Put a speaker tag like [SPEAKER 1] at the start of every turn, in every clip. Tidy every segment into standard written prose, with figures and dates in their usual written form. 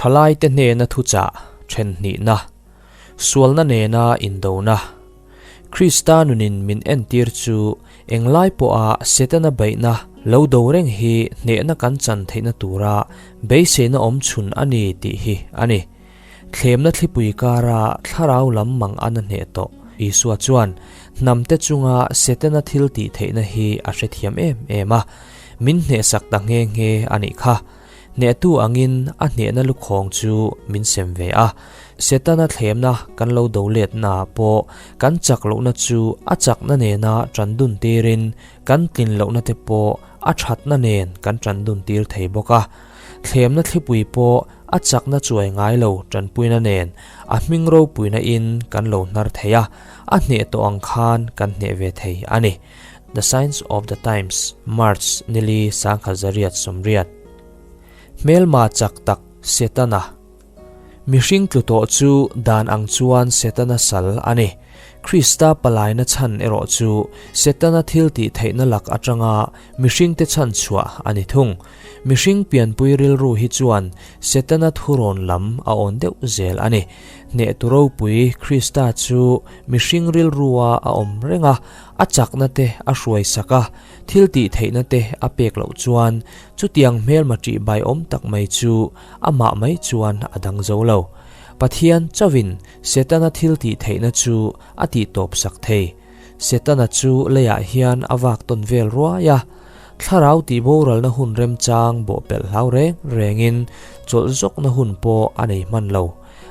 [SPEAKER 1] Thalaite hnena thuchah then hnihna, sualna nena indona, Krista nunin min entir chu englai pawha Setana beihna lo do reng hi hnehna kan chan theihna tura beiseina awm chhun a ni tih hi a ni. Thlemna thlipui kara thlarau lam mang an a hneh tawh. Isua chuan hnamte chunga Setana thil tih theihna hi a hrethiam em em a, min hnehsak ta nghe nghe a nih kha. Hnehtu angin a hnehna lukhawng chu min sem ve a. Setana thlemna kan lo do letna pawh kan chak lohna chu a chakna nena tan dun tirin kan tlin lohna te pawh a thatna nen kan tan dun tir thei bawk a. Thlemna thlipui pawh a chakna chuai ngai lo tanpuina nen a hming ropuina in kan lo hnar thei a, a hneh tawh ang khan kan hneh ve thei a ni. The Signs of the Times, March nili sangkhat zariat sawmriat. Hmelma chak tak Setana. Mihring tlu tawh chu dan ang chuan Setana sal a ni. Krista palaina chhan erawh chu Setana thil tih theihna lak atanga mihringte chhan chhuah a ni thung. Mihring pianpui rilru hi chuan Setana thurawn lam a awn deuh zel a ni. Hnehtu ropui Krista chu mihring rilrua a awm reng a, a chakna te a hruai sak a, thil tih theihna te a pek loh chuan chutiang hmelma ṭih baiawm tak mai chu amah mai chuan a dang zo lo. Pathian chauhin Setana thil tih theihna chu a tih tawp sak thei. Setana chu leiah hian a vak tawn vel ruai a, thlarau tih boralna hun remchang bawhpelh hlau reng rengin chawlh zawkna hun pawh a nei hman lo.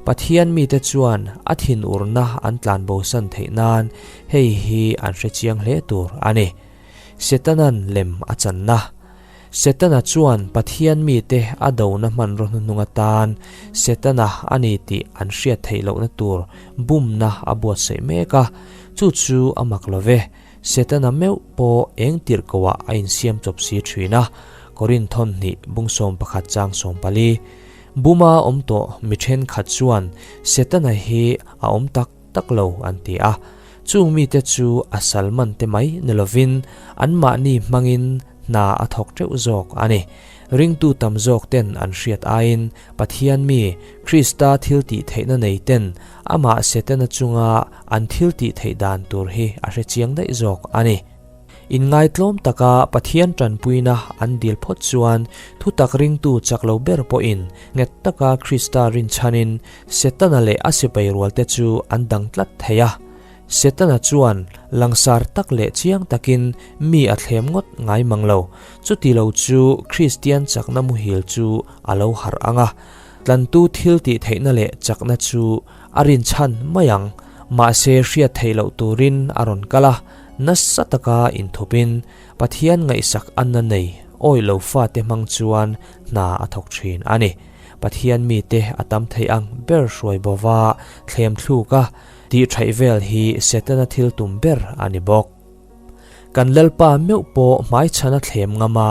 [SPEAKER 1] Pathian mite chuan a thinurna an tlanbosan theih nan hei hi an hre chiang hle tur a ni. Setana'n lem a channa. Setana chuan Pathian mite a dona hmanraw hnuhnung atan Setana a ni tih an hriat theih lohna tur bumna a buatsaih mek a, chu chu a mak lo ve. Setana meuh pawh eng tirh koah a insiam chawp si thin a, Korinthon hnih bung 11 chang 14. Buma awm tawh mi thenkhat chuan Setana hi a awm tak tak lo an ti a, chung mite chu a sal man te mai ni lovin anmahni hmangin hna a thawk teuh zawk a ni. Ringtu tam zawk ten an hriat aiin Pathian mi, Krista thil tih theihna nei ten amah Setana chunga an thil tih theih dan tur hi a hre chiang daih zawk a ni. Inngaitlawm taka Pathian tanpuina an dil phawt chuan thutak ringtu chak lo ber pawhin nghet taka Krista rinchhanin Setana leh a sipai rualte chu an dang tlat thei a. Setana chuan langsar tak leh chiang takin mi a thlem ngawt ngai mang lo. Chuti lo chu Kristian chakna muhil chu a lo harh ang a, tlantu thil tih theihna leh chakna chu a rinchhan mai ang. Mahse hriat theih loh turin a rawn kal a. Nasa taka inthupin Pathian ngaihsak anna nei awih lo fate hmang chuan hna a thawk thin a ni. Pathian mite a tam thei ang ber hruai bova thlem thluk a, tih thaih vel hi Setana thil tum ber a ni bawk. Kan Lalpa meuh pawh hmaichhana thlem ngam a,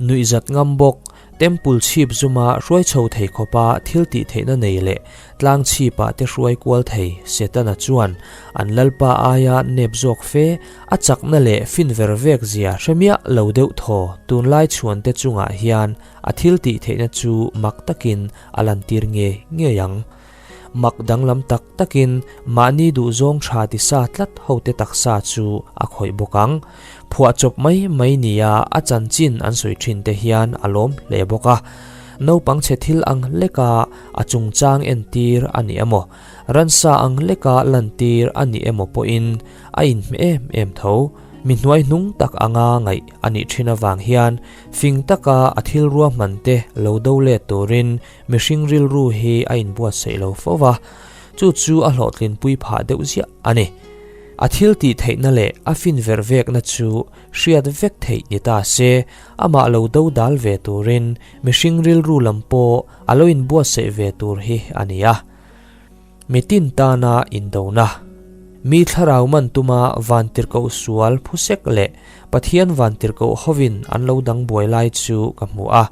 [SPEAKER 1] nuihzat ngam bawk, Temple chhip zuma hruai chho thei khawpa thil tih theihna nei leh tlang chhipah te hruai kual thei Setana chuan an Lalpa aia nep zawk fe a chakna leh fin ver vek zia hre miah lo deuh thaw tunlai chhuante chungah hian a thil tih theihna chu mak takin a lantir nge ngei ang. Mak danglam tak takin mahni duhzawng tha ti sa tlat hote taksa chu a khawih bawk ang. Phuahchawp mai mai nia a chanchin an sawi thin te hian a lawm hle bawk a. Naupang chhe thil ang leka a chungchang entir a ni emaw, ransa ang leka lantir a ni emaw pawhin a inhmeh em em tho. Mi hnuaihnung tak anga ngaih a nih thin avang hian fing taka a thil ruahman te lo do let turin Mihring rilru hi a inbuatsaih lo fo va, chu chu a hlawhtlinpui phah deuh ziah a ni. A thil tih theihna leh a fin ver vekna chu hriat vek theih ni ta se, amah lo do dal ve turin mihring rilru lam pawh a lo inbuatsaih ve tur hi a ni a. Mitin tana indona. Mi thlarau man tuma vantirhkoh sual phusek leh Pathian vantirhkoh hovin an lo dang buai lai chu ka hmu a,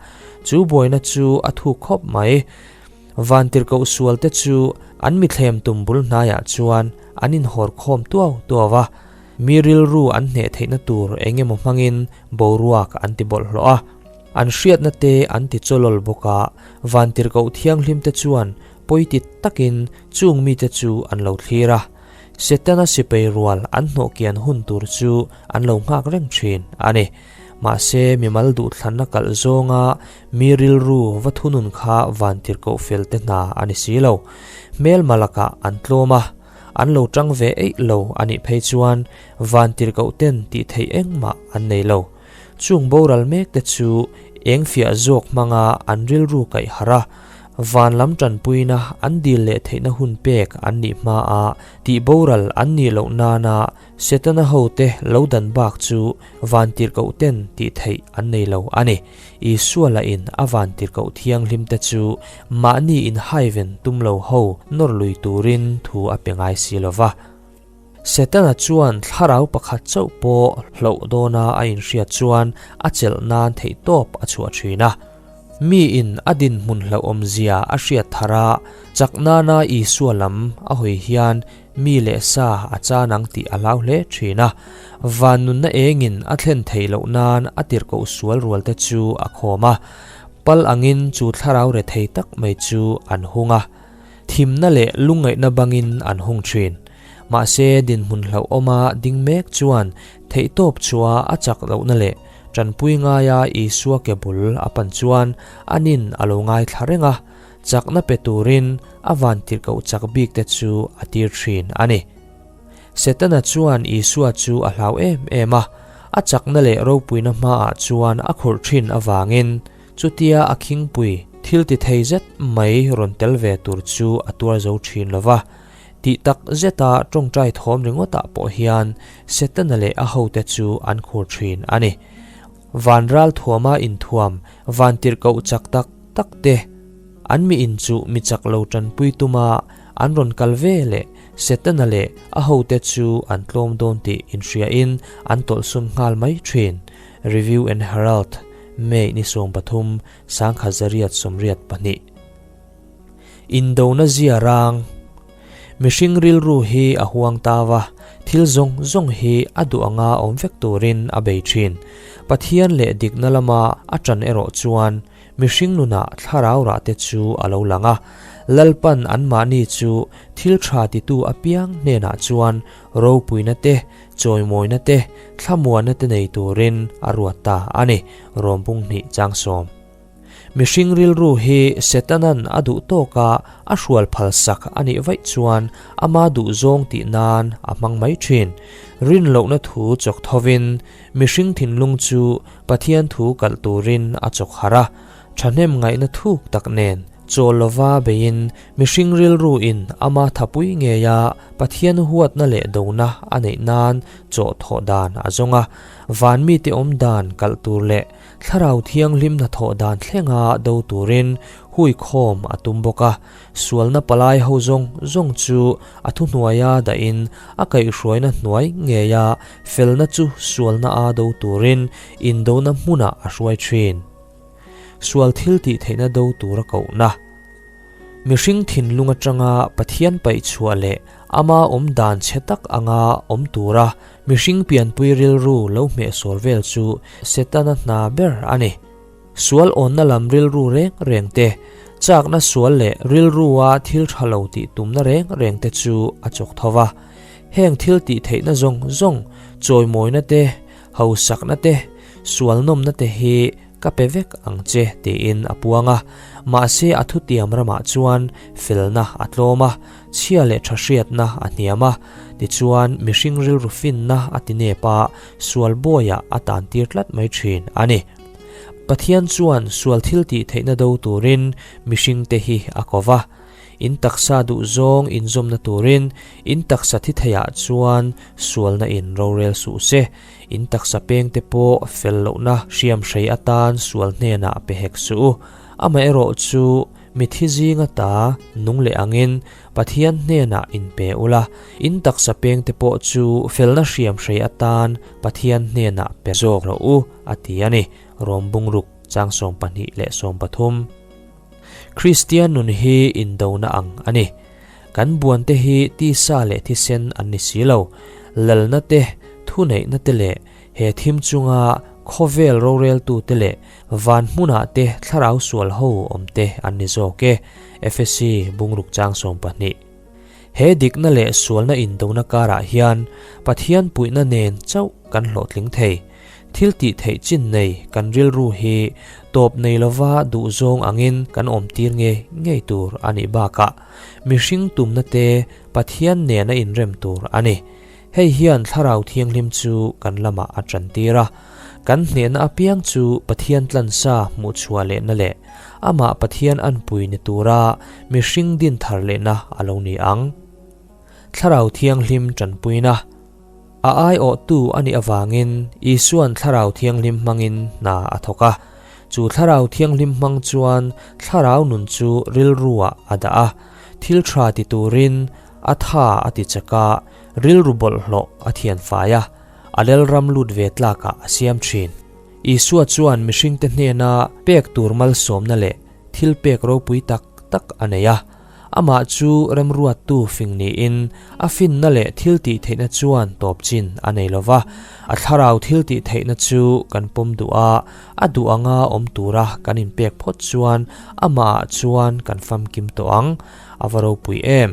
[SPEAKER 1] chu buaina chu a thuk khawp mai. Vantirhkoh sualte chu an mithlem tum bul hnaiah chuan an inhawr khawm tuau tuau a, mi rilru an hneh theihna tur eng emaw hmangin boruak an ti bawlhhlawh a. An hriatna te an ti chawlawl bawk a, vantirhkoh thianghlimte chuan pawiti takin chung mite chu an lo thlir a. Setana sipai rual an hnawhkian hun tur chu an lo nghak reng thin a ni. Mahse, mimal duhthlanna kalh zawnga mi rilru va thunun kha vantirhkoh felte hna a ni si lo. Hmelma lakah an tlawm a, an lo tang ve eih lo a nih phei chuan vantirhkoh ten tih theih engmah an nei lo. Chung boral mek te chu eng fiah zawk hmanga an rilru kaih harh a, van lam tanpuina an dil leh theihna hun pek an nih hmaa tih boral an nih loh nana Setana hote lo dan bak chu vantirhkoh ten tih theih an nei lo a ni. Isua lahin a vantirhkoh thianghlim te chu mahni inhaiven tum lo ho nawr lui turin thu a pe ngai si lo va. Setana chuan thlarau pakhat chauh pawh hloh dawna a inhriat chuan a chelh nan theihtawp a chhuah thin a. Miin a dinhmun hlauhawmzia a hriat thar a, chak nana Isua lam a hawi hian mi leh sa a chan ang tih a hlau hle thin a. Van nunna engin a thlen theih loh nan a tirhkoh sual rualte chu a khawm a, pal angin chu thlarau rethei tak mai chu an hung a. Thimna leh lungngaihna bangin an hung thin. Mahse, dinhmun hlauhawma ding mek chuan theihtawp chua a chak lohna leh tanpui ngaia Isua ke bul a pan chuan anin a lo ngaithla reng a, chakna pe turin a vantirhkoh chak bikte chu a tir thin a ni. Setana chuan Isua chu a hlau em em a, a chakna leh ropuina hmaah chuan a khurh thin avangin, Chutia a khingpui thil ti thei zet mai rawn tel ve tur chu a tuar zo thin lo va, tih tak zeta tawngtai thawm ringawtah pawh hian Setana leh a hote chu an khur thin a ni. Van ral thuama inthuam van tirhkoh chak tak tak te, an mi inchuh mi chak lo tanpui tuma an rawn kal ve leh Setana leh a hote chu an tlawm dawn tih inhriain an tawlhsum nghal mai thin. Review and Herald. May ni 13, 1982. Indona zia rang. Mihring rilru hi a huang ta va, thil zawng zawng hi a duh anga awm vek turin a bei thin. Pathian leh dikna lama a ṭan erawh chuan mihring nunah thlarau rahte chu a lo lang a. Lalpan anmahni chu thil ṭha titu apiang hnenah chuan ropuina te, Chawimawina te, thlamuanna te nei turin a ruat ta a ni, Rawmpung hnih chang sawm. Mihring rilru hi Setanan a duh tawka a hrual phal sak a nih vaih chuan ama duhzawng tih nan a hmang mai thin. Rin lohna thu chawk thovin mihring thinlung chu Pathian thu kalh turin a chawk harh a, thahnem ngaihna thuk tak nen Chawl lova beiin mihring rilru in ama thapui ngeia Pathian huatna leh dona a neih nan chawh thawh dan a zawng a, van mite awm dan kalh tur leh Thlarau Thianghlim hnathawh dan thlenga do turin hui khawm a tum bawk a, sualna palai ho zawng zawng chu a thuhnuaia dahin a kaihhruaina hnuai ngeia felna chu sualna a do turin indona hmunah a hruai thin. Sual thil tih theihna do tura kohna. Mihring thinlung atanga Pathian paih chhuah leh ama awm dan chhe tak anga awm tura mihring pianpui rilru lo hmehsawl vel chu Setana hna ber a ni. Sual awnna lam rilru reng reng te, chakna sual leh rilrua thil tha lo tih tumna reng reng te chu a chawk tho va. Heng thil tih theihna zawng zawng, chawimawina te, hausakna te, sual nawmna te hi ka pe vek ang che tiin a puang a, mahse a thutiam ramah chuan felna a tlawm a, chhia leh tha hriatna a hniam a, tichuan mihring rilru finna a ti nep a, sual bawiah a tan tir tlat mai thin a ni. Pathian chuan sual thil tih theihna do turin mihringte hi a ko va, in taksa duhzawng inzawmna turin in taksa thi theiah chuan sualna in rorel suh se. In taksa pengte pawh fel lohna hriam hrei atan sual hnenah pe hek suh u. Amaherawh chu mithi zinga ta nung leh angin Pathian hnenah in pe ula, in taksa pengte pawh chu felna hriam hrei atan Pathian hnenah pe zawk rawh u, a ti a ni. Rom bungruk chang 12 leh 13. Kristian nun hi indona ang a ni. Kan buante hi tisa leh thisen an ni si lo. Lalna te, thuneihna te leh he thim chunga khawvel roreltute leh van hmunah te thlarau sual ho awm te an ni zawk e, Efesi bungruk chang 12. He dikna leh sualna indona karah hian Pathian puihna nen chauh kan hlawhtling thei. Thil tih theih chin nei kan rilru hi tawp nei lova duhzawng angin kan awmtir ngei ngei tur a nih bakah mihring tumna te Pathian nen a inrem tur a ni. Hei hian Thlarau Thianghlim chu kan lamah a tantir a, kan hnehna apiang chu Pathian tlansa hmuhchhuah lehna leh amah Pathian anpui ni tura mihring din thar lehna a lo ni ang. Thlarau Thianghlim tanpuina a aiawhtu a nih avangin Isua'n Thlarau Thianghlim hmangin hna a thawk a. Chu Thlarau Thianghlim hmang chuan Thlarau nun chu rilruah a dah a, thil tha ti turin A tha a ti chak a, rilru bawlhhlawh a thian fai a, a lelram lut ve tlakah a siam thin. Isua chuan mihringte hnena pek tur malsawmna leh thil pek ropui tak tak a nei a. Amah chu remruattu fing niin a finna leh thil tih theihna chuan tawp chin a nei lo va. A thlarau thil tih theihna chu kan pawm duh a, a duh anga awm tura kan inpek phawt chuan amahah chuan kan famkim tawh ang. A va ropui em!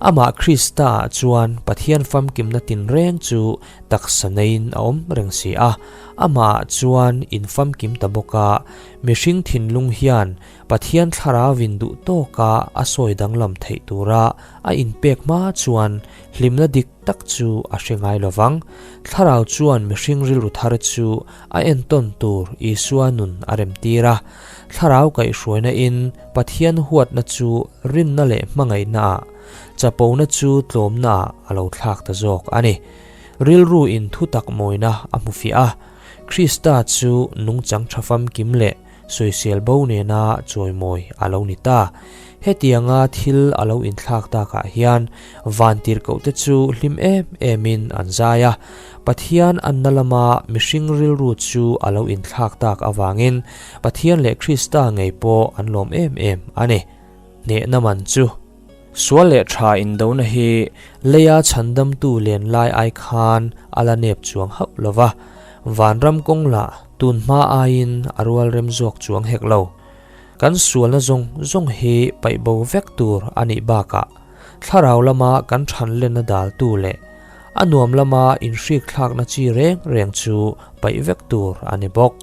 [SPEAKER 1] Amah Krista-ah chuan Pathian famkimna tinreng chu taksa neiin a awm reng si a. Amahah chuan in famkim ta bawk a, mihring thinlung hian Pathian thlarauin duh tawka a sawi danglam theih tura a inpek hma chuan hlimna dik tak chu a hre ngai lo vang. Thlarau chuan mihring rilru thar chu a entawn tur Isua nun a remtir a. Thlarau kaihhruaina in Pathian huatna chu rinna leh hmangaihnaah, chapona chu tlawmnaah a lo thlak ta zawk a ni. Rilru in thutak mawina a hmu fiah a, Krista chu nungchang tha famkim leh sawisel bo nena chawimawi a lo ni ta. Hetianga thil a lo inthlak takah hian vantirhkohte chu hlim em emin an zai a. Pathian anna lama mihring rilru chu a lo inthlak tak avangin Pathian leh Krista ngei pawh an lawm em em a ni. Hnehna man chu sual leh tha indona hi leia chhandamtu len lai ai khan a la nep chuang hauh lo va, vanram kawng lah tun hma aiin a rual rem zawk chuang hek lo. Kan sualna zawng zawng hi paih bo vek tur a nih bakah thlarau lama kan thanlenna daltu leh a nuam lama inhrikthlakna chi reng reng chu paih vek tur a ni bawk.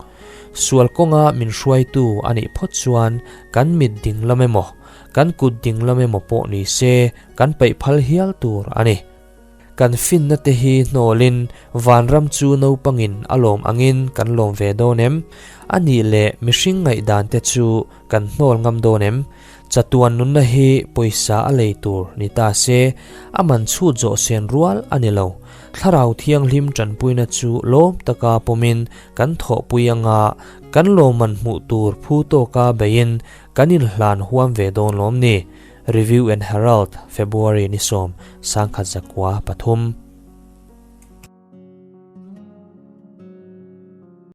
[SPEAKER 1] Sual kawnga min hruaitu a nih phawt chuan kan mit ding lam emaw, kan kut ding lam emaw pawh ni se kan peih phal hial tur a ni. Kan finna te hi hnawlin vanram chu naupangin a lawm angin kan lawm ve dawn em? A nih leh mihring ngaihdan te chu kan hnawl ngam dawn em? Chatuan nunna hi pawisa a lei tur ni ta se, a man chhut zawh sen rual a ni lo. Thlarau Thianghlim tanpuina chu lawm taka pawmin kan thawhpui anga kan lawmman hmuh tur phu tawka beiin kan inhlan huam ve dawn lawm ni? Review and Herald, February ni 10, 1903.